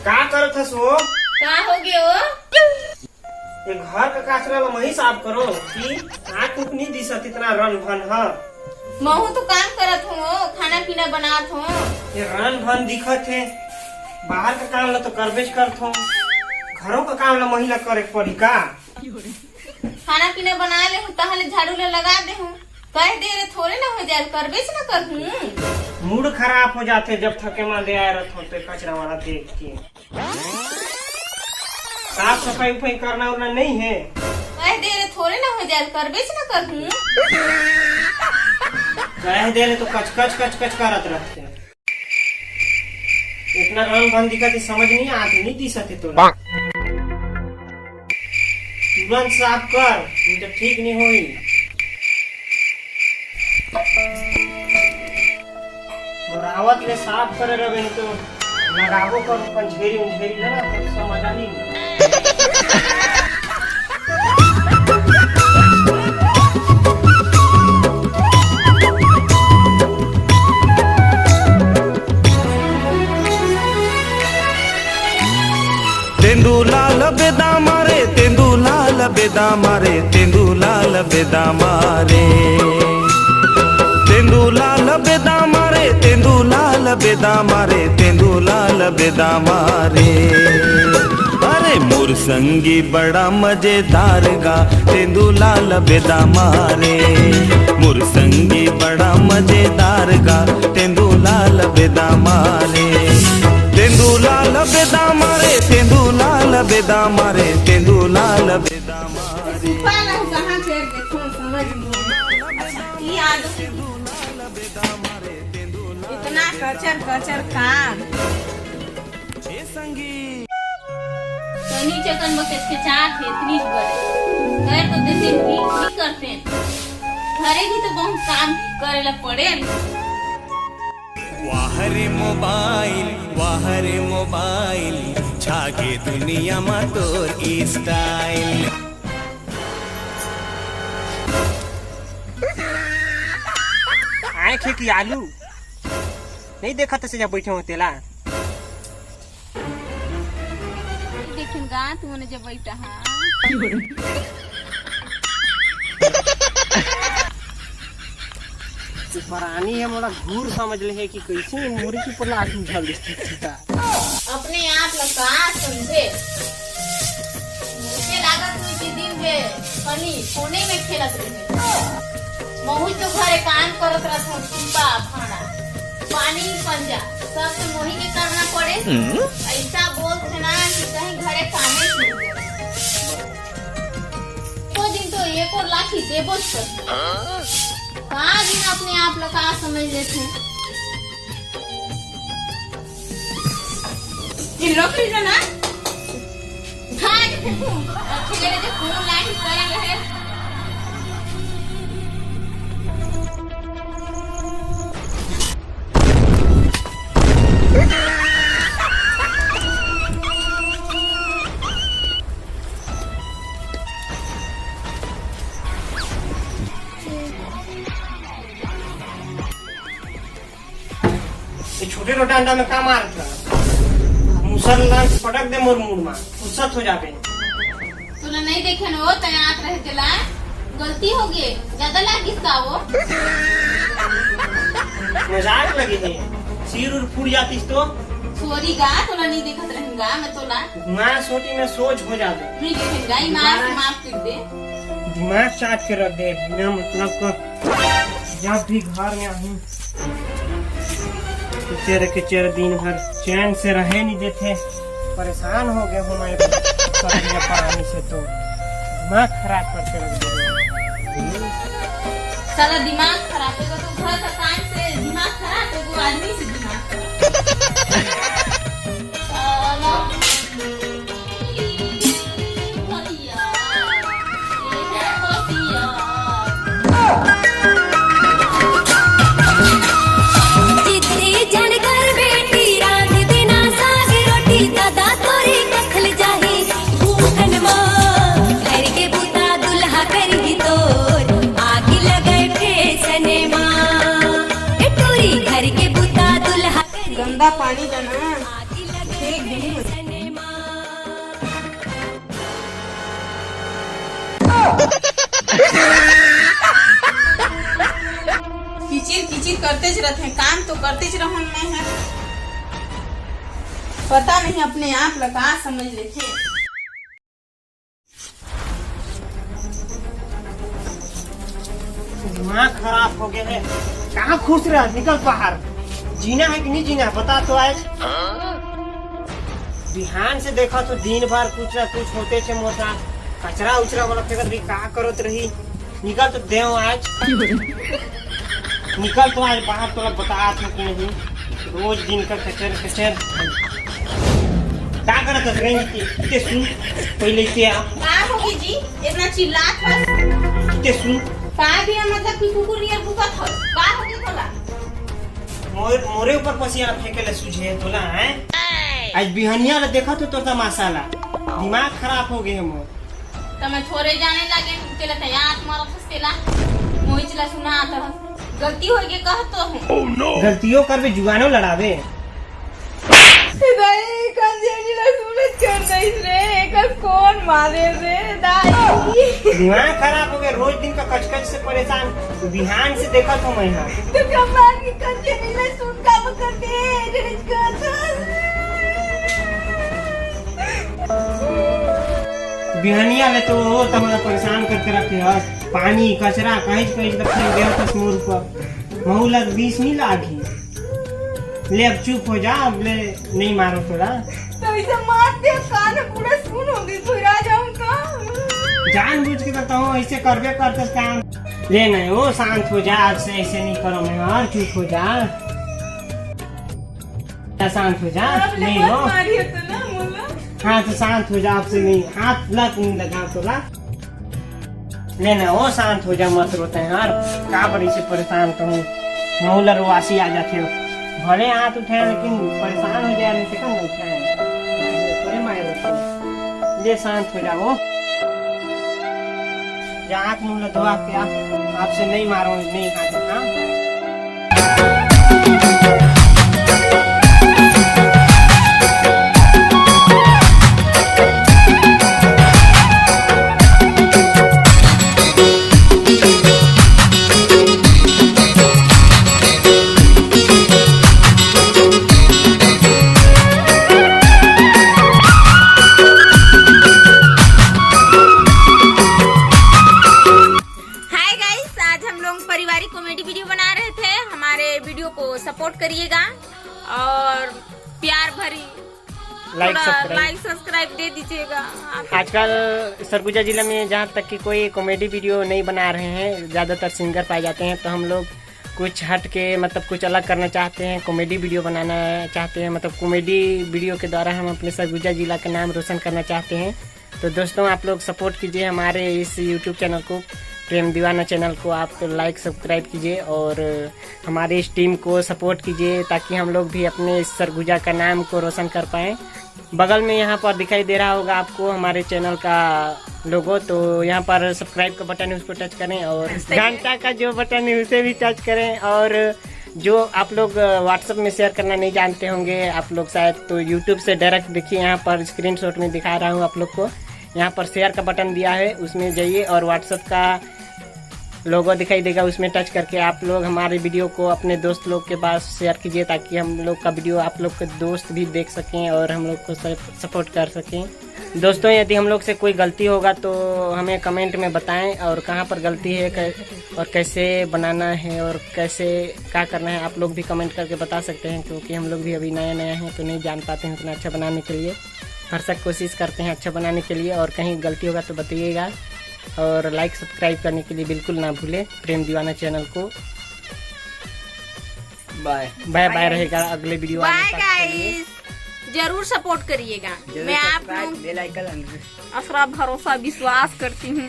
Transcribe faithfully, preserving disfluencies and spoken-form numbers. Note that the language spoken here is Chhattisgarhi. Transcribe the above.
का करत हस वो? का हो गयो? ये घर का कचरा ला मही साफ करो कि आँख उख नहीं दिसत इतना रन भन ह। महू तो काम करत हूँ, खाना पीना बनात हूँ। ये रन भन दिखत हे, बाहर का काम ला तो करबेच करत हूँ, घरों का काम ला मही ला करे के पड़ी का? खाना पीना बना ले हूँ, तहले झाड़ू ला लगा दे हूँ। कह दे रे, थोड़े ना हो जाए, करबेच ना कर हूँ। मूड खराब हो जाते जब थके मांदे आए रहत हो तो कचरा वाला देख के। साफ सफाई उफाई करना उरना नहीं है। कह दे रे, थोड़े ना हो जाए, करबेच ना कर हूँ। कह दे रे तो कच कच कच कच करत रहते। इतना रंग भंग दिखत है, समझ नहीं आत, नहीं दिसत है तोला। तुरंत साफ कर, नहीं तो ठीक नहीं होई। और आवत ले साफ करे रहे, नहीं तो लगाबो कर पंचेरी उंचेरी ना, तो समझ आ नहीं। तेंदू लाल बेदामा रे, तेंदू लाल बेदामा रे, तेंदू लाल बेदामा रे। तेंदू लाल बेदामा रे, तेंदू लाल बेदामा रे, तेंदू लाल बेदामा रे। अरे मोर संगी बड़ा मजेदार गा, तेंदू लाल बेदामा रे। मोर संगी बड़ा मजेदार गा, तेंदू लाल बेदामा रे। तेंदू लाल बेदामा रे, तेंदू लाल बेदामा रे, तेंदू लाल बेदामा रे। सुखा ला कहाँ फेर देखो, समझ नहीं। अच्छा, ई आदत इतना कचर कचर काम। ए संगी। तनी चकन बस के चार थे, इतनी बड़े। कर तो देते भी, नहीं करते। घरे भी तो बहुत काम करे ला पड़े। वाह रे मोबाइल, वाह रे मोबाइल, छागे दुनिया मा तोर स्टाइल। आँख हे कि आलू? नहीं देखत से जब बैठे हो तेला। देखेन गा, तू मने जब बैठा हा। ये परानी हे, मोला घूर समझ ले हे कि कैसे ये मुर्गी पर लाठी उछाल देती थी का। अपने आप ला का समझे? मुझे लागत हुई कि दिन भर खाली फोने में खेलत रहे। महू तो घरे काम करत रहत हूँ, सूपा, भांडा, पानी, पंजा, सब तो मोही के करना पड़े। हम्म। ऐसा बोलथे ना कि कहीं घरे कामे नहीं करे। तो दिन तो एको लाठी देबो कर। का दिन अपने आप ला का समझ लेथे? ये लकड़ी ला ना उठा के फेंकू। अच्छे करे जे फोन लाइन करे रहे। ये छोटे रो डंडा में का मारत रहा? मुसर ला पटक दे मोर मुड़ मा, फुर्सत हो जाबे। तोला नहीं देखे न हो, तय आत रहे तेला। गलती हो गए, ज्यादा लाग गिस का वो? मजाक लगे हे, सिर उर फूट जातिस तो। सॉरी गा, तोला नहीं देखत रहेंगा मैं तोला। माँ सोटी में सोच हो जाबे। नहीं देखेंगा, ई मार से माफ कर दे। दिमाग चाट के रख दे, बिना मतलब का। जब भी घर में आहूँ, किचर किचर दिन भर चैन से रहे नहीं देथे। परेशान हो गए हूँ मैं सब्जियाँ पानी से, तो दिमाग खराब करके रख दे। साला दिमाग खराब है तो घर का काम से दिमाग खराब है, वो आदमी से दिमाग खराब। साला। गंदा पानी जाना फेंक देही। किचिर किचिर करतेच रथे, काम तो करतेच रहूं मैं ह। पता नहीं अपने आप ला का समझ लेथे। दिमाग खराब हो गया है। कहाँ खुश रह, निकल बाहर। जीना है कि नहीं जीना है, बता तो आज। बिहान से देखा तो दिन भर कुछ ना कुछ होते थे मोर साथ। कचरा उचरा वाला फेंकत रही, का करत रही। निकल तो देव आज। निकल तो आज बाहर, तोला बता तो कि नहीं। रोज दिन का कचर कचर। का करत हस रे? इते सुन, पहले इते आ। का होगे जी? इतना चिल्लात हस? इते सुन। का भी है, मतलब कि कुकुर नियर भूकत हस? का होगे तोला? मोर, मोरे ऊपर पसिया फेंके ले सूझे तोला, हैं? आज बिहनिया ला देखा तो तोर तमाशा ला। दिमाग खराब हो गए है मोर। त मैं थोरे जाने लगे, तेला त याद मारत हस तेला। मोहिच ला सुनात हस। गलती होय गे कहत तो हूँ। गलतियों करबे, जुआनो लड़ाबे। दाई, कल जेनी ला सुनत कर दईस रे, एकर कौन मारे रे, दाई? दिमाग खराब हो गया, रोज दिन का कचकच से परेशान। बिहान से देखत हूँ मैं यहाँ। तो कमाल की कल जेनी ला सुन का कर दे, जेनी कर। बिहनिया ले तो वो तो हमरा परेशान करके रखे हस। पानी, कचरा, कहीं कहीं तक फेंक देहत हस मोर ऊपर। महू लग बीस नहीं लागी। ले अब चुप हो जा, अब ले नहीं मारो तोला। तो इसे मार दे, कान पूरा सुन हो गई, फिर आ जाऊंगा। जानबूझ के तो कहूँ, ऐसे करबे करते काम। ले नहीं, वो शांत हो जा, आज से ऐसे नहीं करो मैं, और चुप हो जा। जा, शांत हो जा। अब ले नहीं बहुत हो। मारी है तो ना, बोला। हाँ, तो शांत हो जा, आपसे नहीं, हाथ लात नहीं लगा तोला। ले ना, वो शांत हो जा, मत रोते हैं यार। का बड़ी से परेशान तो हूँ, महू ला रोवासी आ जाते हो। भले हाथ उठाए, लेकिन परेशान हो जाए, नहीं से कम उठाए। थोड़े मार रोते हैं। ले, शांत हो जा वो। जा, हाथ मुंह ला धोआ के आ। आपसे नहीं मारो, नहीं खाते, हाँ? हाय गाइस, आज हम लोग पारिवारिक कॉमेडी वीडियो बना रहे थे। हमारे वीडियो को सपोर्ट करिएगा और प्यार भरी लाइक, थोड़ा सब्सक्राइब। लाइक, सब्सक्राइब दे दीजिएगा आप। आजकल सरगुजा जिला में जहाँ तक कि कोई कॉमेडी वीडियो नहीं बना रहे हैं, ज़्यादातर सिंगर पाए जाते हैं, तो हम लोग कुछ हट के, मतलब, कुछ अलग करना चाहते हैं, कॉमेडी वीडियो बनाना चाहते हैं। मतलब, कॉमेडी वीडियो के द्वारा हम अपने सरगुजा जिला का नाम रोशन करना चाहते हैं। तो दोस्तों, आप लोग सपोर्ट कीजिए हमारे इस यूट्यूब चैनल को, प्रेम दीवाना चैनल को। आप तो लाइक, सब्सक्राइब कीजिए और हमारे इस टीम को सपोर्ट कीजिए, ताकि हम लोग भी अपने इस सरगुजा का नाम को रोशन कर पाएँ। बगल में यहाँ पर दिखाई दे रहा होगा आपको हमारे चैनल का लोगो, तो यहाँ पर सब्सक्राइब का बटन है, उसको टच करें और घंटा का जो बटन है, उसे भी टच करें। और जो आप लोग व्हाट्सएप में शेयर करना नहीं जानते होंगे आप लोग शायद, तो यूट्यूब से डायरेक्ट देखिए, यहाँ पर स्क्रीनशॉट में दिखा रहा हूँ आप लोग को। यहाँ पर शेयर का बटन दिया है, उसमें जाइए और व्हाट्सएप का लोगो दिखाई देगा, उसमें टच करके आप लोग हमारे वीडियो को अपने दोस्त लोग के पास शेयर कीजिए, ताकि हम लोग का वीडियो आप लोग के दोस्त भी देख सकें और हम लोग को सपोर्ट कर सकें। दोस्तों, यदि हम लोग से कोई गलती होगा तो हमें कमेंट में बताएं, और कहाँ पर गलती है, कै-, और कैसे बनाना है और कैसे क्या करना है, आप लोग भी कमेंट करके बता सकते हैं, क्योंकि हम लोग भी अभी नया नया हैं तो नहीं जान पाते हैं उतना अच्छा बनाने के लिए। भरसक कोशिश करते हैं अच्छा बनाने के लिए, और कहीं गलती होगा तो बताइएगा। और लाइक, सब्सक्राइब करने के लिए बिल्कुल ना भूलें प्रेम दीवाना चैनल को। बाय। बाय बाय रहेगा अगले वीडियो आने बाय तक के लिए। गाइस, जरूर सपोर्ट करिएगा। जरूर मैं आप सब्सक्राइब, लोग बेल आइकन on। असरा भरोसा विश्वास करती हूँ।